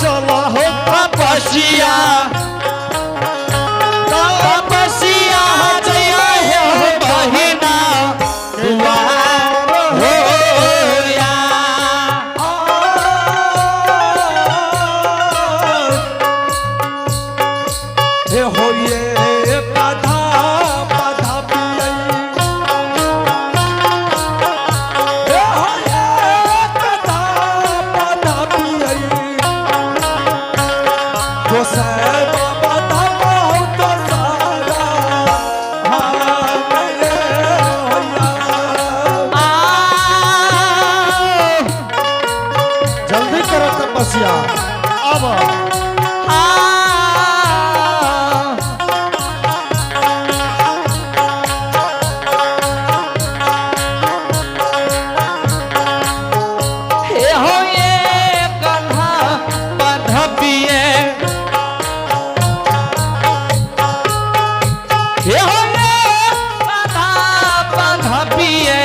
चलो हो तपस्या तपस्या जया हो बहिना दुआर हो या। हे होये पधा पधा पियई हे होये पधा पधा पियई गोसाई बाबा धाम हो तो सारा हाँ मेरे होया। आ जल्दी करो तपस्या अब आ हे हो ये कन्हा पधपिए हे हो ये कन्हा पधपिए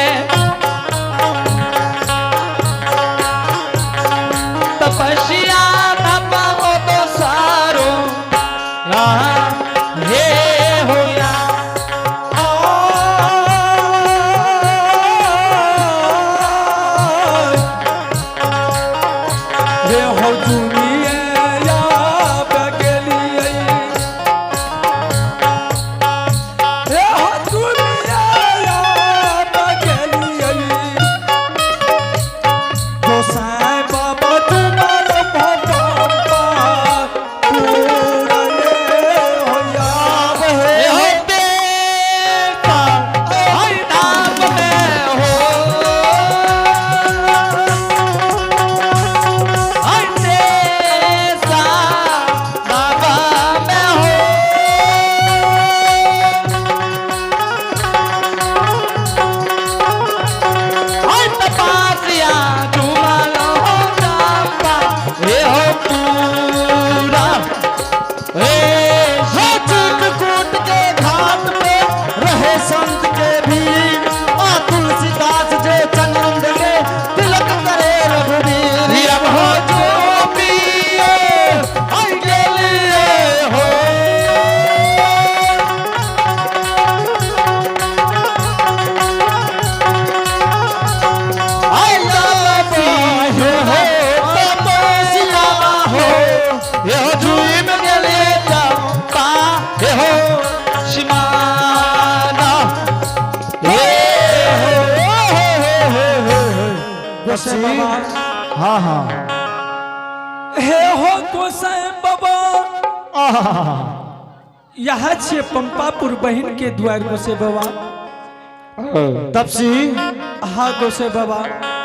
तपस्या तप तो सारो हे होया हे हो दुनिया या बगलिए हे हो दुनिया या बगलिए गोसाई बाबा तुम्हारो भगवान पूरा ये होया हे हो देवता हरि नाम में हो हरि देसा बाबा में हो हरि तपस्या जुमालो हो जापा हे हो पूरा हे हो चित्रकूट के घाट पे रहे संत के भीड़ आ तुलसीदास जे चंद के तिलक करे रघुवीर अब हो जो पिए हम के लिए हो आई तपसी हो तपस्या हो ये हो जुई में के लिए चंपा ये हो शिमाना हे हो हो हो हो हो गोसाई बाबा हाँ हाँ हे हो गोसाई बाबा आहा यहाँ छे पंपापुर बहन के द्वार गोसाई बाबा तपसी हाँ गोसाई बाबा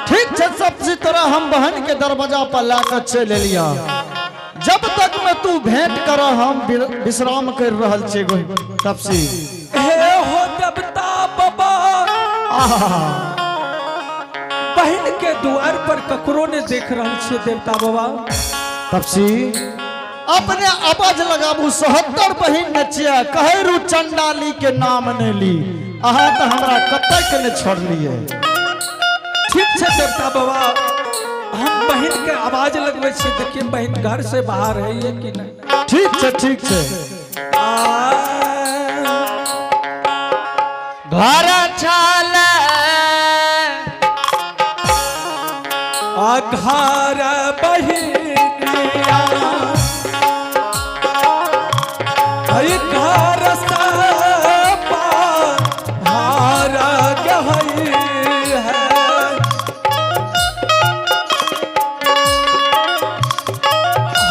ठीक छै सबसे तरह हम बहन के दरवाजा पर लाकर चल एलिया जब तक मैं तू भेंट कर हम विश्राम कर रहल छियै गो तपसी हे हो देवता बाबा आहा बहन के द्वार पर ककरो ने देख रहल छे देवता बाबा तपसी अपने आवाज लगाबू 70 बहिन नचिया कहे रू चंडाली के नाम ने ली अहाँ तऽ हमरा कतई के ने छोड़लिए ठीक छे देवता बाबा हम बहन के आवाज लगवे छे देखिए बहन घर से बाहर है ये कि नहीं ठीक छै ठीक छै आ, घर छल आ घर बहिनिया हई घर सपा हार गहई है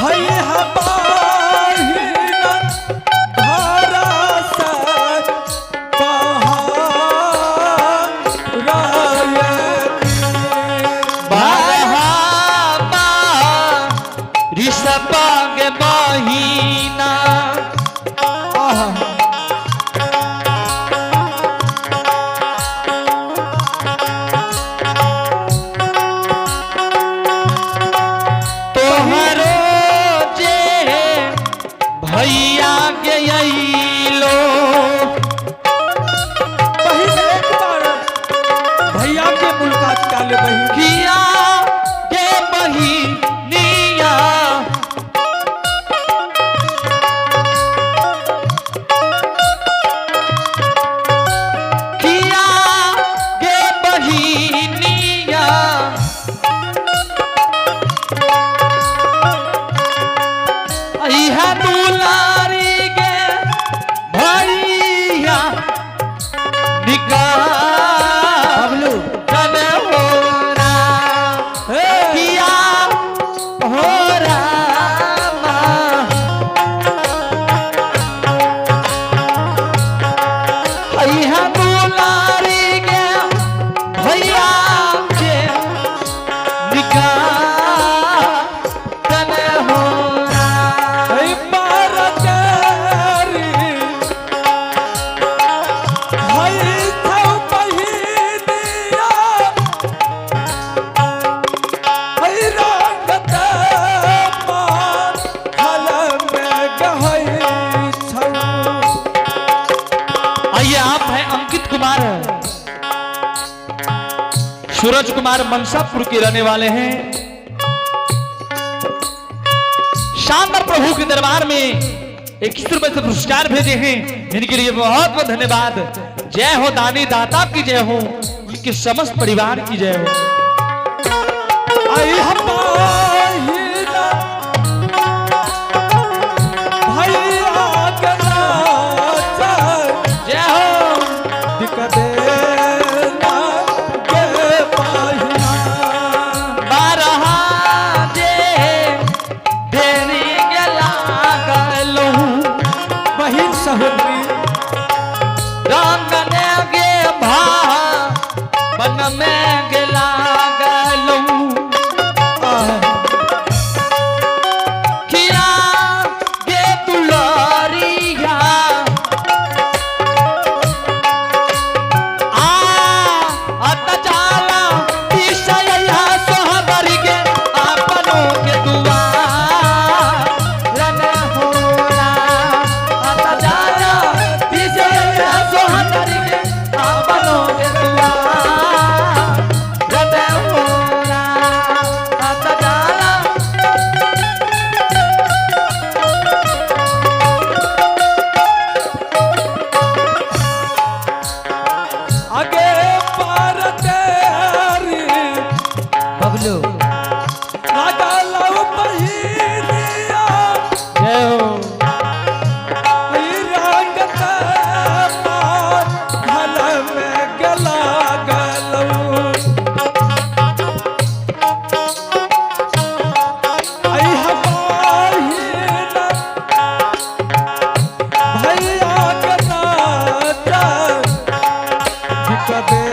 हई है बहिन घर सपा बारहामा ऋषभ के बहिना आहा तोहरो जे भैया के अइलो बहिन एक बार भैया के मुलाकात कर ले बहिन किया के बहिनिया सूरज कुमार मनसापुर के रहने वाले हैं। शानदार प्रभु के दरबार में 21 रुपए से पुरस्कार भेजे हैं, इनके लिए बहुत बहुत धन्यवाद। जय हो दानी दाता की जय हो, उनके समस्त परिवार की जय हो। आई हम बहिना भैया के नाचा जय हो। दिखदे ना गे बहिना। बारह जे देरी गेला गलहूं, बहिन सहोदरी रंगने गे भा बन में गेला गलहूं। खिया गे दुलारिया आ अत जाला दिशया सोहबर गे अपनों के दुआर रन होला। अत जाला दिशया सोहबर गे अपनों के दुआर रन होला। अत जाला आगे पार तेरी बबलू लागल बहिनिया जय हो। ई रंग ते पार घल में गला गलऊ। आई हम बहिना भैया के नाचा दिखदे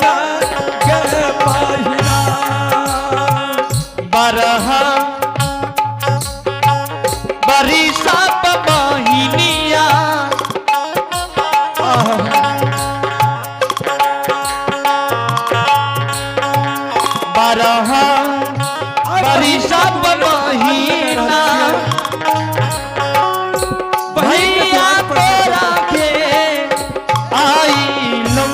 ना गे बहिना। बरह बरिसा बहिनिया बरह बरिसा बहिना भैया तोरा के आई लूं।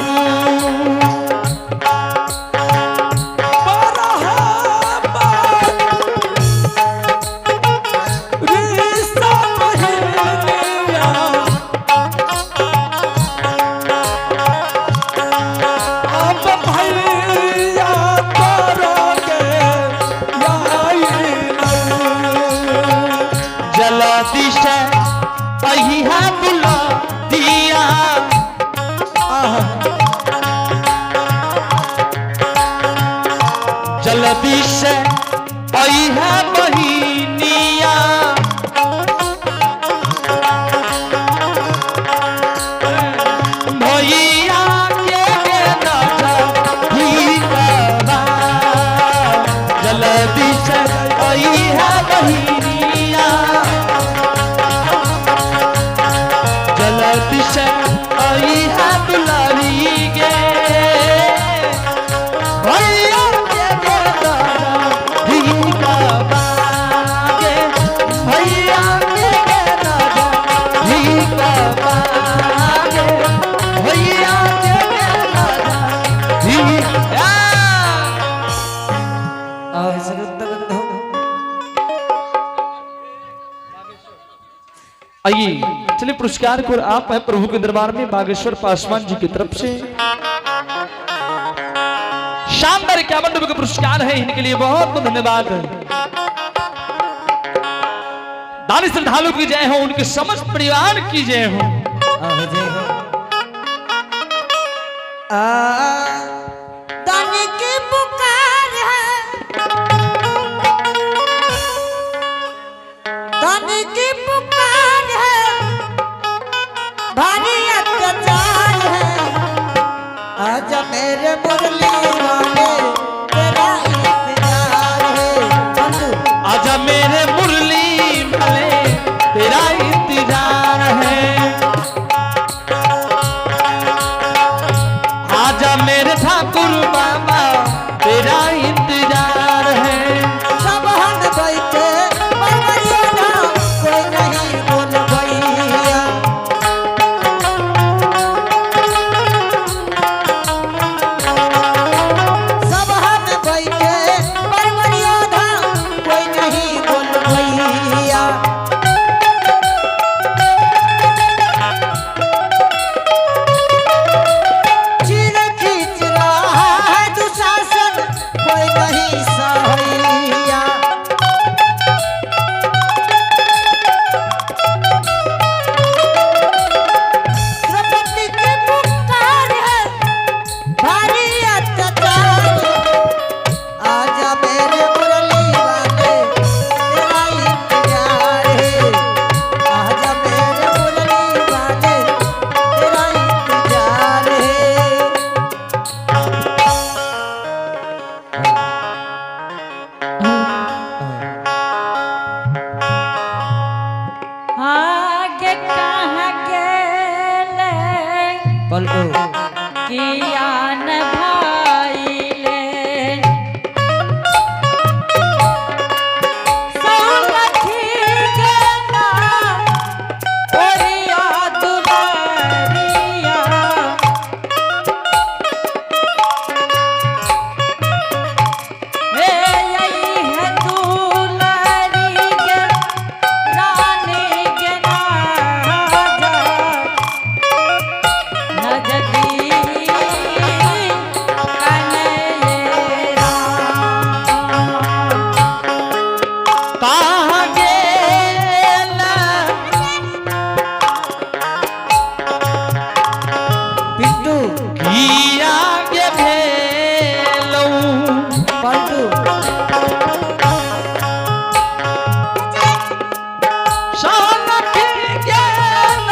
जलती से अहिया बुला दिया जलती से अहिया बहिनिया भैया के जलती से अहिया बहिनिया जलती से अहिया दुलारी गे भैया के बागे भैया के बागे भैया के आइए चलिए पुरस्कार को आप है प्रभु के दरबार में बागेश्वर पासवान जी की तरफ से शानदार 51 रुपए का पुरस्कार है, इनके लिए बहुत बहुत धन्यवाद। दानी श्रद्धालु की जय हो, उनके समस्त परिवार की जय हो। आहो जय हो। आ दानी की पुकार है, दानी की पुकार है, भारी अत्याचार है। आजा मेरे मुरली वाले तेरा इंतजार है। बंधु आजा मेरे मुरली वाले तेरा इंतजार है। आजा मेरे पलटू। किया न भाईले सौलखी के ना ओरिया दुलारिया। हे यही है दुलारी के रानी के राजा नजदीक कन्हैया। कहाँ गेल पिंटू। किया गे भेलौ पलटू। सौलखी गेल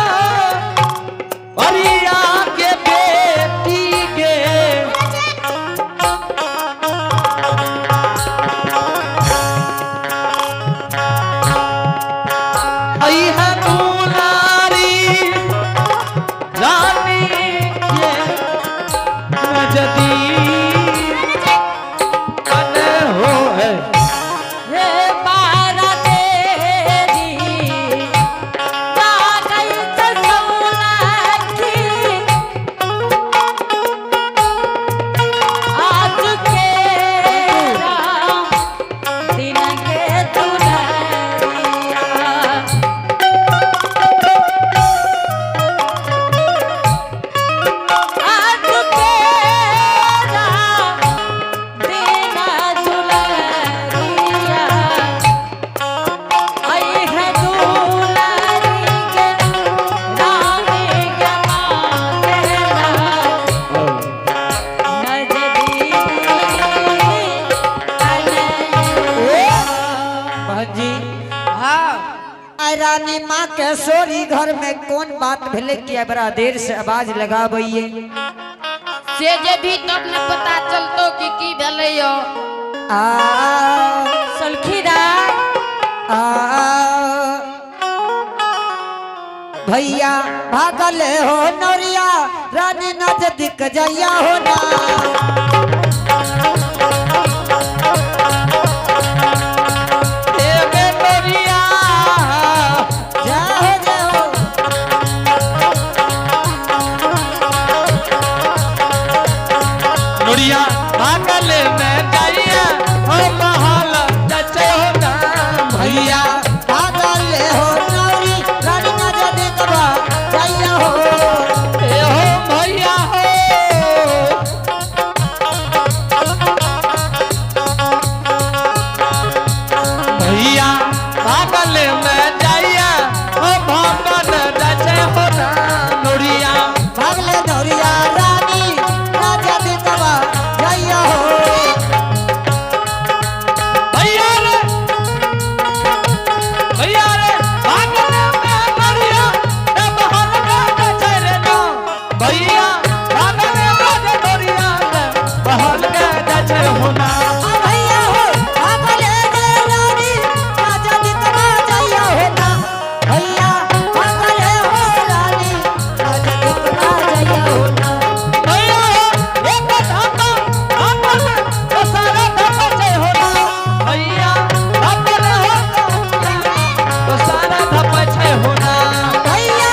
अरिया के बेटी के। अइह दुलारी रानी के नजदीक कन हो है। हे बारा तेरी जा गई तो सौलखी आज के राम दिन के दुलारिया। आज के राम दिन दुलारिया। आई है दुलारी के रानी के मातेला नजदीक कन्हैया। बहन जी। हाँ। आय रानी माँ के सोरी घर में कौन बात भेले कि बड़ा देर से आवाज लगाबैये? से जे भी तब ने पता चलतो कि की भेलै यो। आ सलखी राय। आ भैया भागल हो नौरिया रानी नजदीक जइया हो ना। एगे नोरिया। जाओ जाओ। नोरिया भागल में जाइया हो महल जचे हो ना भैया। भागल हो नौरी रानी नजदीक जइया हो। ए हो भैया हो। भैया भागल में जाइया हो भागल जचे हो ना नोरिया। भागले नौरिया रानी नजदीक जइया हो। भैया रे, भैया रे, भागल में नोरिया ए बहन के जचे रे ना। भैया भागल में नोरिया ए बहन के जचे हो ना। आ भैया हो भागले रे रानी नजदीक जइया हो ना। भैया भागले हो रानी नजदीक जइया हो ना। भैया हो एक धाका धाका तो सारा धाका जय हो ना। भैया धाका हो तो सारा धाका जय हो ना। भैया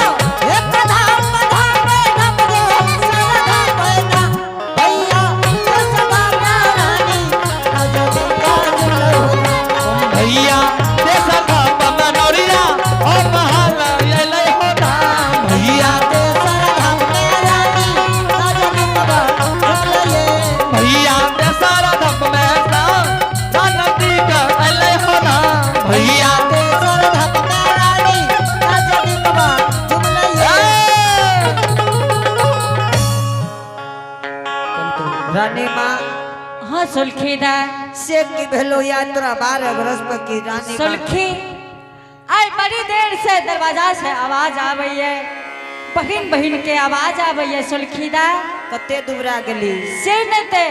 एक धाम धाम धाम रे सारा धाम ना। भैया सदा रानी नजदीक जइया हो ना। भैया देसा धाप मनोरिया ओ महल अइलै हो ना। भैया सारा धाम में रानी नजदीक जइया। भैया देसारा धाप में सा नदी का अइलै हो ना। भैया सारा धाम में रानी नजदीक जइया। रानी माँ। हाँ सुलखी दा। से की भेलो यात्रा 12 बरस पर की रानी माँ? सुलखी आई बड़ी देर से दरवाजा से आवाज आबै है, बहिन बहिन के आवाज आबै है सुलखी दा। कते दुबरा गेली। से नहीं ते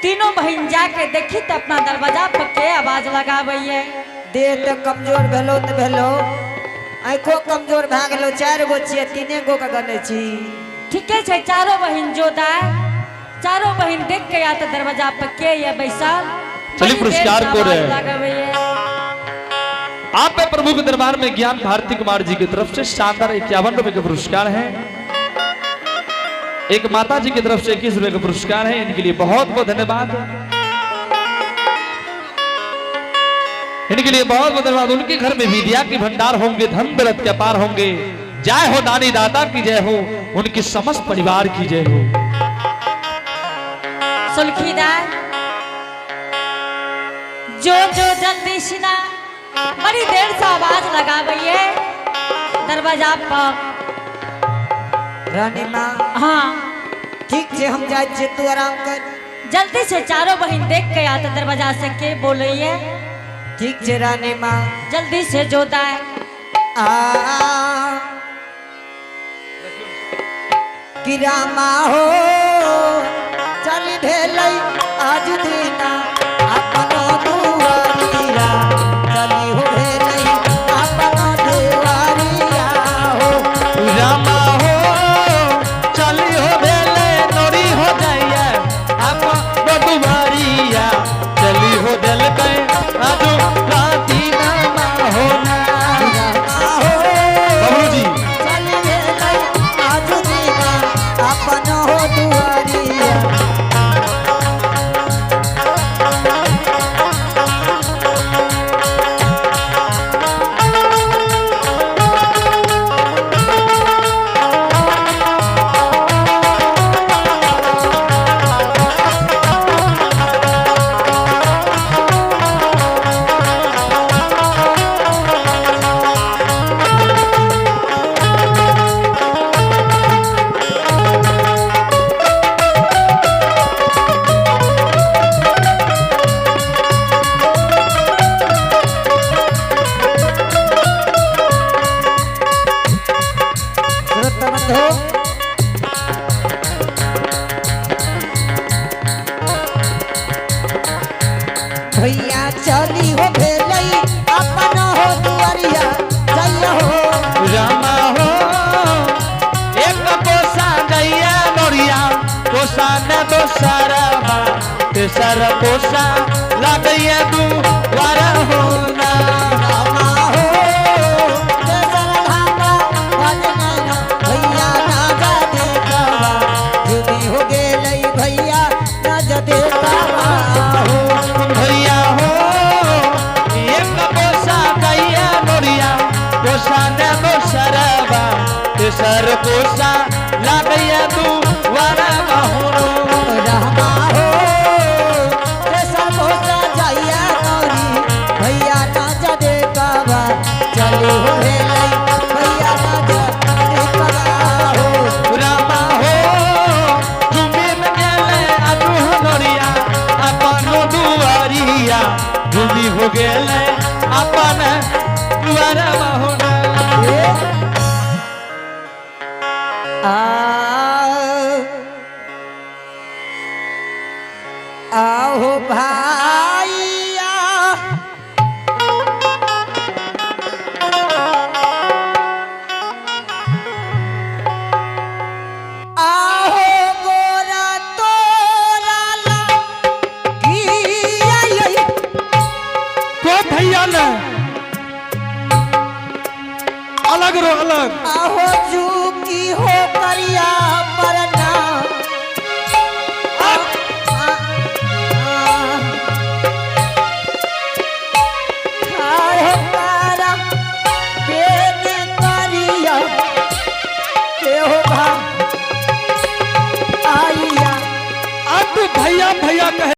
तीनों बहिन जाके देखी त अपना दरवाजा पर के आवाज लगाबै है। देह तऽ कमजोर भेलो तऽ भेलो, आँखो कमजोर भए गेलो। 4 गो छियै, 3 गो के गनै छी। ठीके छै, चारो बहिन जोदाय, चारो बहिन देख के आते दरवाजा पर के ये बैसल। चलिए, बड़ी पुरस्कार देर से को आवाज रहे। लगबैये। आप पे प्रभु के दरबार में ज्ञान भारती कुमार जी की तरफ से शानदार 51 रुपए के पुरस्कार है। एक माता जी की तरफ से 21 रुपए का पुरस्कार है, इनके लिए बहुत बहुत धन्यवाद। इनके लिए बहुत बहुत धन्यवाद। उनके घर में विद्या के भंडार होंगे, धन दौलत के अपार होंगे। जय हो दानी दाता की जय हो, उनके समस्त परिवार की जय हो। सुलखीदार जो जो जल्दी सिना, बड़ी देर से आवाज लगाबैये दरवाजा पर। रानी माँ। हाँ। ठीक छै, हम जाइ छियै, तू आराम कर। जल्दी से चारो बहिन देख के आते दरवाजा से के बोलैये। ठीक छै रानी माँ। जल्दी से जोताए। आ कि रामा हो चल भेलै आज दिना अपनो दुआरिया, चली हो भेलै अपनो दुआरिया हो। रामा हो चली हो भेले नोरी हो जाइए अपन दुआरिया, चली हो दिलकै आजू राती नामा हो ना। रामा हो बबलू जी। चली भेलै आज दिना अपनो दुआरिया। श्रोता बंधु, भैया चली हो भेलै अपन हो दुआरिया जइया हो। रामा हो एक कोसा गैया नोरिया कोसा न दोसरा बा, तेसर कोसा लागैया दुआर हो ना। रामा हो तेसर धाका भजना भैया ना जा देखवा, जुदी हो गेलै भैया ना जा देखवा हो। भैया हो एक कोसा गैया नोरिया कोसा न दोसरा बा, तेसर कोसा लागैया दुआर हो। रामा हो तेसर कोसा जइया नोरी भैया ना जा देखवा, चली हो भेलै भैया ना जा देखवा हो। रामा हो झुमिन गेले अदू नोरिया अपन दुआरिया, झुमी हो गेले अपन दुआर हो। आ आहो भाइया, आहो गोरा तोरा ला की को भैया ने अलग रो अलग। आहो झुकी हो करिया परना, खाए तारा बेन करिया के हो भा आइया। अब भैया भैया कहे।